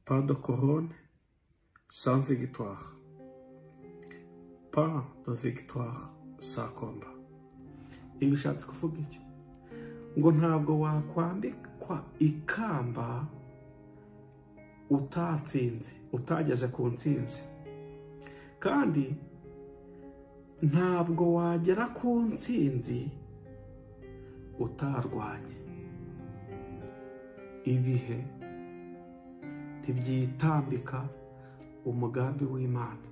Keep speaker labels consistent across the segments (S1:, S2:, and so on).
S1: Pas de couronne sans victoire. Pas de victoire sans combat. Ibi bishatse kuvuga iki? Ngo ntabwo wakwambikwa ikamba utatsinze, utageze ku ntsinzi. Kandi ntabwo wagera ku ntsinzi utarwanye. Ibihe ntibyitambika umugambi w'Imana.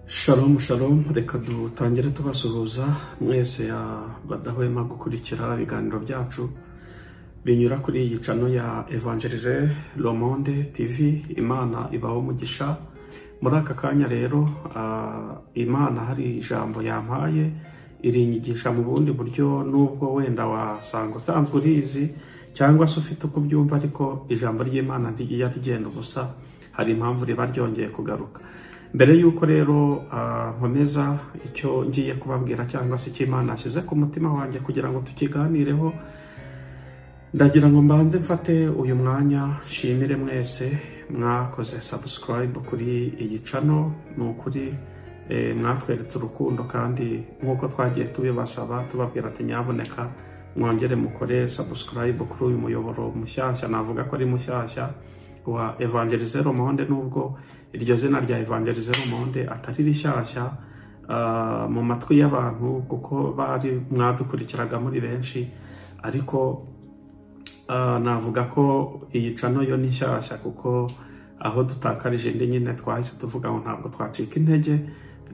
S1: Shalom shalom, reka dutangire tubasuhuza mwese badahwema gukurikira ibiganiro byacu binyura kuri iyi channel ya Evangelize Le Monde TV. Imana ibaho umugisha. Muri aka kanya rero Imana hari ijambo yampaye irinyigisha mu bundi buryo, nubwo wenda wasanga usanzwe urizi cyangwa se ufite uko ubyumva, ariko ijambo ry'Imana ntirijya rigenda ubusa, hari impamvu riba ryongeye kugaruka. Mbere yuko rero nkomeza icyo ngiye kubabwira cyangwa se icyo Imana yashyize ku mutima wanjye kugira ngo tukiganireho, ndagira ngo mbanze mfate uyu mwanya nshimire mwese mwakoze subscribe kuri iyi channel. Ni ukuri mwatweretse urukundo, kandi nk'uko twagiye tubibasaba tubabwira ati nyaboneka mwongere mukore subscribe kuri uyu muyoboro mushyashya, navuga ko ari mushyashya wa Evangelize Le Monde, nubwo iryo zina rya Evangelize Le Monde atari rishyashya mu matwi y'abantu kuko bari mwadukurikiraga muri benshi, ariko navuga ko iyi channel yo ni nshyashya kuko aho dutakarije indi nyine twahise tuvuga ngo ntabwo twacika intege,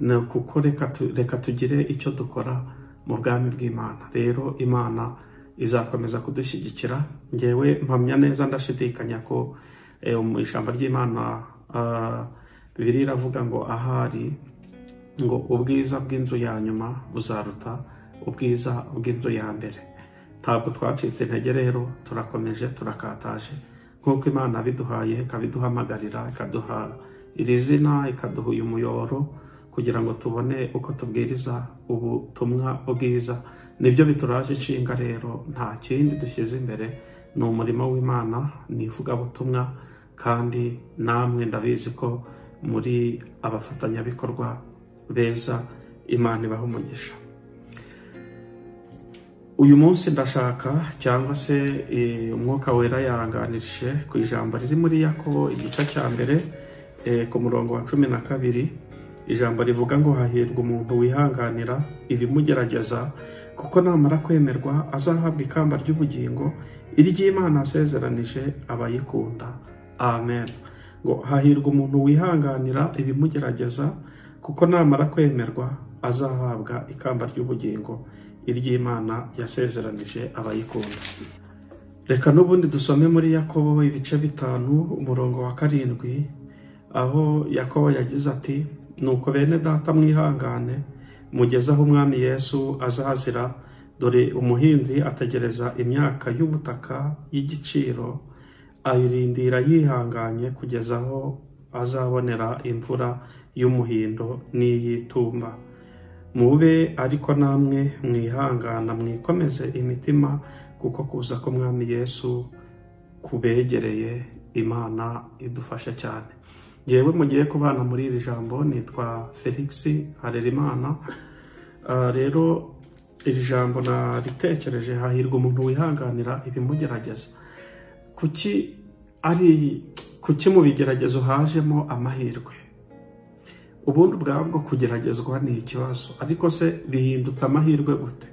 S1: ni kuko reka tugire icyo dukora mu bwami bw'Imana. Rero Imana izakomeza kudushyigikira. Ngewe mpamya neza ndashidikanya ko mu ijambo ry'Imana Bibiliya iravuga ngo ahari ngo ubwiza bw'inzu ya nyuma buzaruta ubwiza bw'inzu ya mbere. Ntabwo twacitse intege rero, turakomeje, turakataje nk'uko Imana biduhaye, ikabiduhamagarira, ikaduha iri zina, ikaduha uyu muyoboro kugira ngo tubone uko tubwiriza ubutumwa bwiza. Nibyo bituraje inshinga rero, nta kindi dushyize imbere, ni umurimo w'Imana, ni ivugabutumwa, kandi namwe ndabizi ko muri abafatanyabikorwa beza. Imana ibaha umugisha. Uyu munsi ndashaka cyangwa se Umwuka Wera yaranganirije ku ijambo riri muri Yakobo igice cya mbere ku murongo wa 12, ijambo rivuga ngo hahirwa umuntu wihanganira ibimugerageza, kuko namara kwemerwa azahabwa ikamba ry'ubugingo iry'Imana asezeranije abayikunda. Amen. Ngo hahirwa umuntu wihanganira ibimugerageza, kuko namara kwemerwa azahabwa ikamba ry'ubugingo iry'Imana yasezeranije abayikunda. Reka n'ubundi dusome muri Yakobo ibice 5 umurongo wa 7, aho Yakobo yagize ati nuko bene data mwihangane mugeze aho Umwami Yesu azazira, dore umuhinzi ategereza imyaka y'ubutaka y'igiciro, ayirindira yihanganye kugeza aho azabonera imvura y'umuhindo n'iy'itumba. Mube ariko namwe mwihangana, mwikomeze imitima, kuko kuza k'Umwami Yesu kubegereye. Imana idufashe cyane. Yewe mugiye kubana muri iri jambo nitwa Felix Harerimana. Rero iri jambo naritekereje, hahirwa umuntu wihanganira ibimugerageza. Kuki mu bigeragezo hajemo amahirwe? Ubundi ubwabwo kugeragezwa ni ikibazo, ariko se bihindutse amahirwe gute?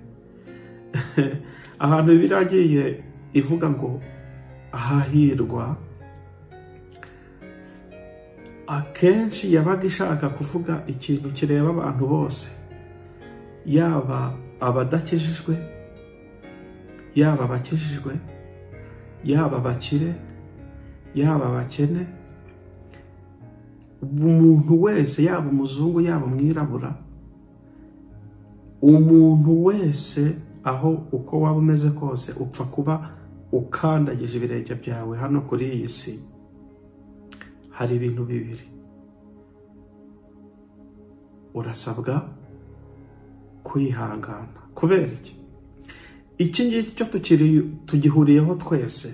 S1: Ahantu Bibiliya yagiye ivuga ngo hahirwa, akenshi yabaga ishaka kuvuga ikintu kireba abantu bose, yaba abadakijijwe, yaba abakijijwe, yaba abakire, yaba abakene, umuntu wese, yaba umuzungu, yaba umwirabura, umuntu wese, aho uko waba umeze kose, upfa kuba ukandagije ibirenge byawe hano kuri iyi si, hari ibintu bibiri urasabwa kwihangana. Kubera iki? Iki ngiki cyo tugihuriyeho twese,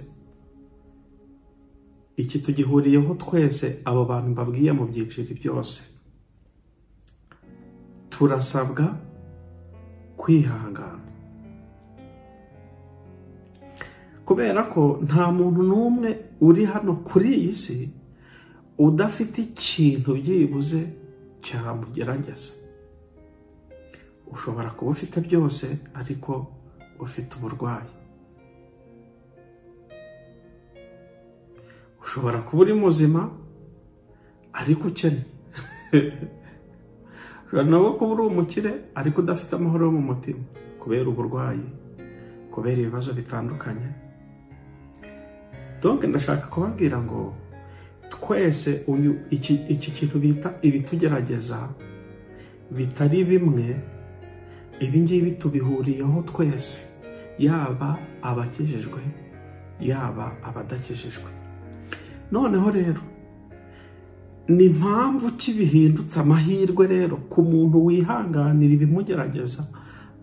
S1: iki tugihuriyeho twese, abo bantu mbabwiye mu byiciro byose, turasabwa kwihangana, kubera ko nta muntu n'umwe uri hano kuri iyi si udafite ikintu byibuze cyamugerageza. Ushobora kuba ufite byose ariko ufite uburwayi, ushobora kuba uri muzima ariko ukennye, ushobora no kuba uri umukire ariko udafite amahoro yo mu mutima kubera uburwayi, kubera ibibazo bitandukanye. Donc ndashaka kubabwira ngo twese uyu iki kintu bita ibitugerageza bitari bimwe, ibi ngibi tubihuriyeho twese, yaba abakijijwe yaba abadakijijwe. Noneho rero ni mpamvu ki bihindutse amahirwe rero ku muntu wihanganira ibimugerageza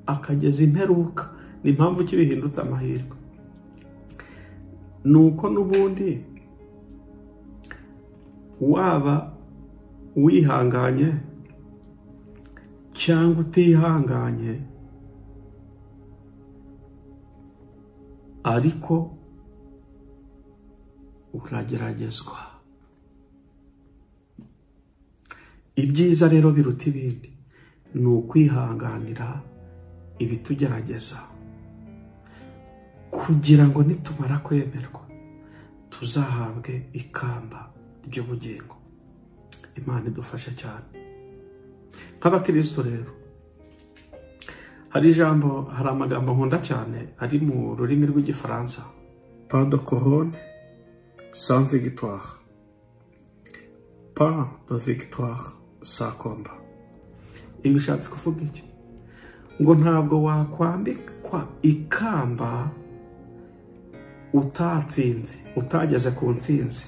S1: akageza imperuka? Ni mpamvu ki bihindutse amahirwe? Nuko n'ubundi waba wihanganye cyangwa utihanganye, ariko urageragezwa. Ibyiza rero biruta ibindi ni ukwihanganira ibitugerageza, kugira ngo nitumara kwemerwa tuzahabwe ikamba ry'ubugingo. Imana idufashe cyane nk'abakristo. Rero hari ijambo, hari amagambo nkunda cyane ari mu rurimi rw'igifaransa: pas de couronne sans victoire, pas de victoire sans combat. Ibi bishatse kuvuga iki? Ngo ntabwo wakwambikwa ikamba utatsinze, utageze ku ntsinzi,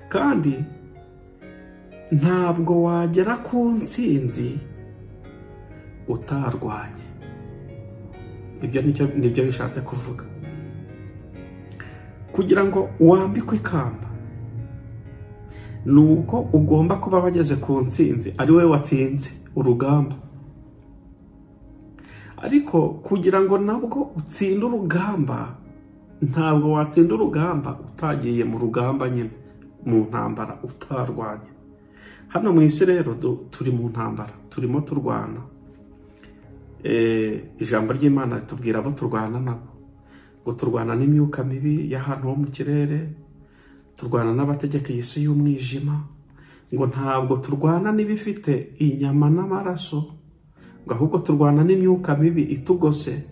S1: kandi ntabwo wagera ku ntsinzi utarwanye. Ibyo nibyo bishatse kuvuga. Kugira ngo wambikwe ikamba nuko ugomba kuba wageze ku ntsinzi, ari wowe watsinze urugamba. Ariko kugira ngo nabwo utsinde urugamba, ntabwo watsinda urugamba utagiye mu rugamba nyine, mu ntambara utarwanye. Hano mu isi rero turi mu ntambara, turimo turwana. Ijambo ry'Imana ritubwira abo turwana nabo, ngo turwana n'imyuka mibi y'ahantu ho mu kirere, turwana n'abategeka iyi si y'umwijima, ngo ntabwo turwana n'ibifite inyama n'amaraso, ngo ahubwo turwana n'imyuka mibi itugose.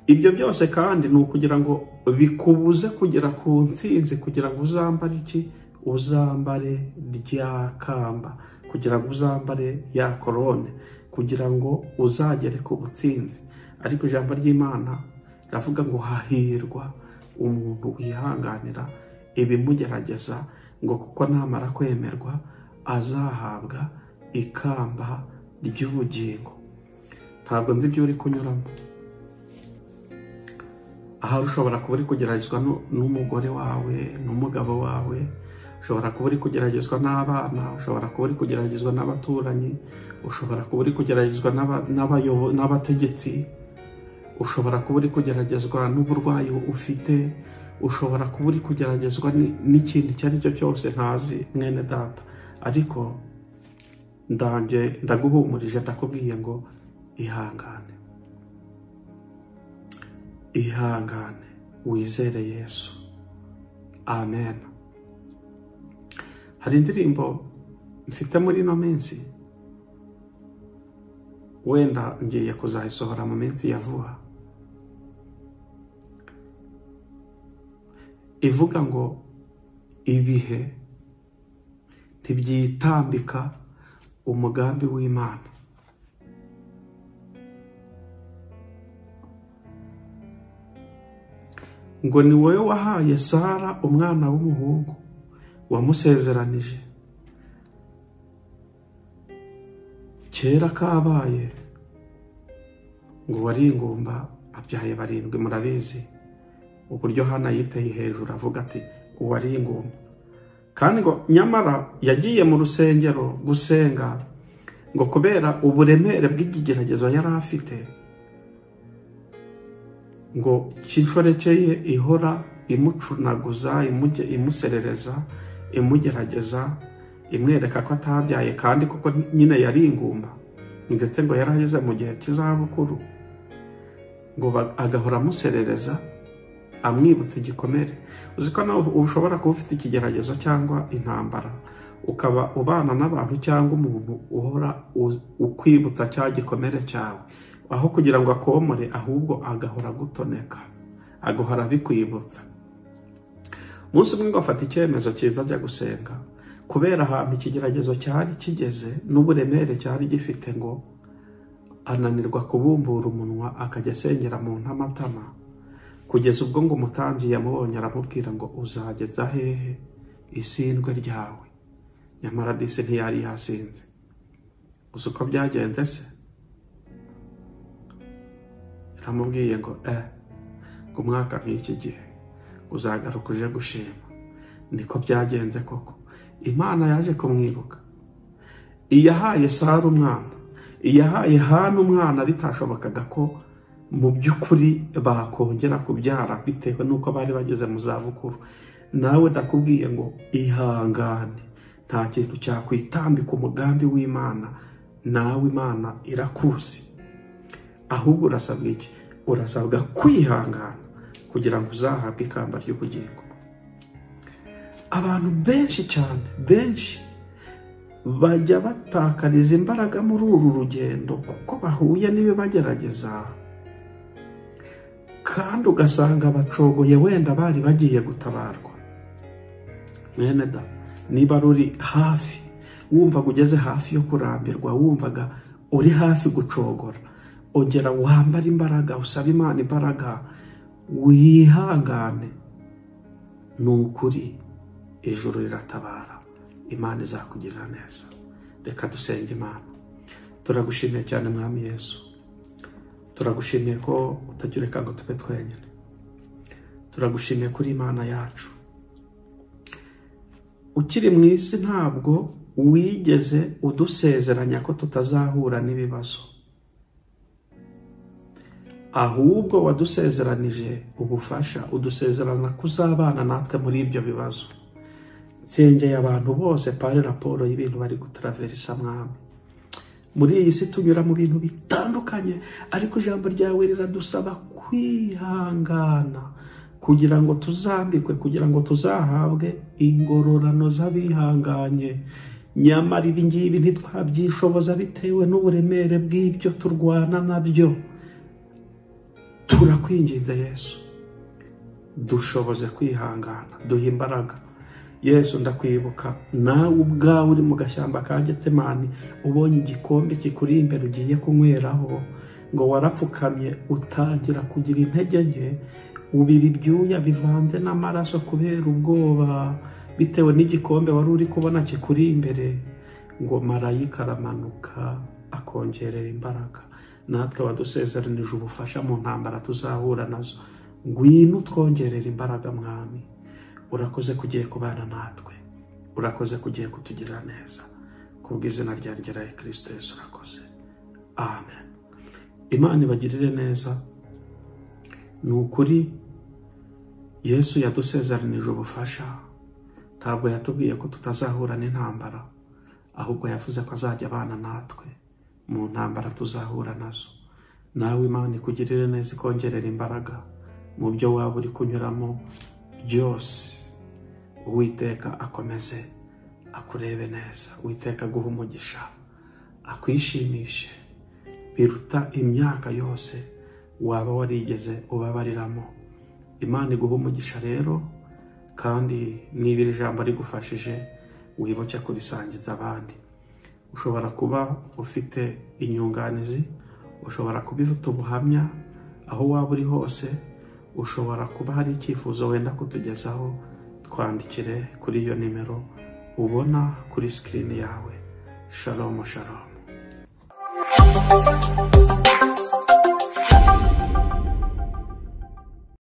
S1: Ibyo byose kandi ni ukugira ngo bikubuze kugera ku ntsinzi, kugira ngo uzambare iki? Uzambare rya kamba, kugira ngo uzambare ya korone, kugira ngo uzagere ku butsinzi. Ariko ijambo ry'Imana riravuga ngo hahirwa umuntu wihanganira ibimugerageza, ngo kuko namara kwemerwa azahabwa ikamba ry'ubugingo. Ntabwo nzi ibyo uri kunyuramo. Ahari ushobora kuba uri kugeragezwa n'umugore wawe, n'umugabo wawe, ushobora kuba uri kugeragezwa n'abana, ushobora kuba uri kugeragezwa n'abaturanyi, ushobora kuba uri kugeragezwa n'abategetsi, ushobora kuba uri kugeragezwa n'uburwayi ufite, ushobora kuba uri kugeragezwa n'ikintu icyo ari cyo cyose ntazi, mwene data. Ariko ndange ndaguhumurije, ndakubwiye ngo ihangane, ihangane, wizere Yesu. Amen. Hari indirimbo mfite muri ino minsi, wenda ngiye kuzayisohora mu minsi ya vuba, ivuga ngo ibihe ntibyitambika umugambi w'Imana. Ngo ni wowe wahaye Sara umwana w'umuhungu wamusezeranije, kera kabaye Ngo wari ingumba abyaye 7, murabizi uburyo Hana yiteye hejuru avuga ati uwari ingumba. Kandi ngo nyamara yagiye mu rusengero gusenga, ngo kubera uburemere bw'ikigeragezo yari afite, ngo cy'inshoreke ye ihora imucunaguza, imuserereza, imugerageza, imwereka ko atabyaye, kandi kuko nyine yari ingumba, ndetse ngo yari ageze mu gihe cy'izabukuru, ngo agahora amuserereza amwibutsa igikomere. Uzi ko nawe ushobora kuba ufite ikigeragezo cyangwa intambara, ukaba ubana n'abantu cyangwa umuntu uhora ukwibutsa cya gikomere cyawe, aho kugira ngo akomore ahubwo agahora agutoneka, agahora abikwibutsa. Umunsi umwe ngo afata icyemezo cyiza ajya gusenga, kubera ahantu ikigeragezo cyari kigeze n'uburemere cyari gifite, ngo ananirwa kubumbura umunwa akajya asengera mu ntamatama, kugeza ubwo ngo umutambyi yamubonye aramubwira ngo uzageza hehe isindwe ryawe? Nyamara disi ntiyari yasinze. Uzi uko byagenze se? Yaramubwiye ngo ngo umwaka nk'iki gihe uzagaruka uje gushima. Niko byagenze koko. Imana yaje kumwibuka, iyahaye Sara umwana, iyahaye Hana umwana, bitashobokaga ko mu by'ukuri bakongera kubyara bitewe n'uko bari bageze mu zabukuru. Nawe ndakubwiye ngo ihangane, nta kintu cyakwitambika umugambi w'Imana, nawe Imana irakuzi. Ahubwo urasabwa iki? Urasabwa kwihangana kugira ngo uzahabwe ikamba ry'ubugingo. Abantu benshi cyane, benshi bajya batakariza imbaraga muri uru rugendo kuko bahuye n'ibibagerageza, kandi ugasanga bacogoye wenda bari bagiye gutabarwa. Mwene da, niba ruri hafi, wumvaga ugeze hafi yo kurambirwa, wumvaga uri hafi gucogora, ongera wambara imbaraga, usaba Imana imbaraga, wihangane. Ni ukuri ijuru riratabara, Imana izakugirira neza. Reka dusenge Imana. Turagushimiye cyane Mwami Yesu, turagushimiye ko utajya ureka ngo tube twenyine, turagushimiye kuri Imana yacu. Ukiri mu isi ntabwo wigeze udusezeranya ko tutazahura n'ibibazo, ahubwo wadusezeranije ubufasha, udusezerana kuzabana natwe muri ibyo bibazo. Nsengeye abantu bose pare raporo y'ibintu bari gutaraverisa Mwami. Muri iyi si tunyura mu bintu bitandukanye, ariko ijambo ryawe riradusaba kwihangana kugira ngo tuzambikwe, kugira ngo tuzahabwe ingororano z'abihanganye. Nyamara ibi ngibi ntitwabyishoboza bitewe n'uburemere bw'ibyo turwana nabyo. Turakwinginze Yesu, dushoboze kwihangana, duhe imbaraga. Yesu ndakwibuka, nawe ubwawe uri mu gashyamba ka Getsemani, ubonye igikombe kikuri imbere ugiye kunyweraho, ngo warapfukamye utangira kugira intege nke, ubira ibyuya bivanze n'amaraso kubera ubwoba, bitewe n'igikombe wari uri kubona kikuri imbere. Ngo marayika aramanuka akongerera imbaraga. Natwe wadusezeranije ubufasha mu ntambara tuzahura nazo, ngwino utwongerera imbaraga Mwami. Urakoze kugiye kubana natwe, urakoze kugiye kutugirira neza, kubw'izina rya Kristo Yesu urakoze, amen. Imana ibagirire neza. Ni ukuri Yesu yadusezeranije ubufasha, ntabwo yatubwiye ko tutazahura n'intambara, ahubwo yavuze ko azajya abana natwe mu ntambara tuzahura nazo. Nawe Imana ikugirire neza, ikongerera imbaraga mu byo waba uri kunyuramo byose. Uwiteka akomeze akurebe neza, Uwiteka aguhe umugisha, akwishimishe biruta imyaka yose waba warigeze ubabariramo. Imana iguhe umugisha rero, kandi niba iri jambo rigufashije wibuke kurisangiza abandi. Ushobora kuba ufite inyunganizi, ushobora kuba ufite ubuhamya aho waba uri hose, ushobora kuba hari icyifuzo wenda kutugezaho, twandikire kuri iyo nimero ubona kuri sikirini yawe. Shalom, shalom.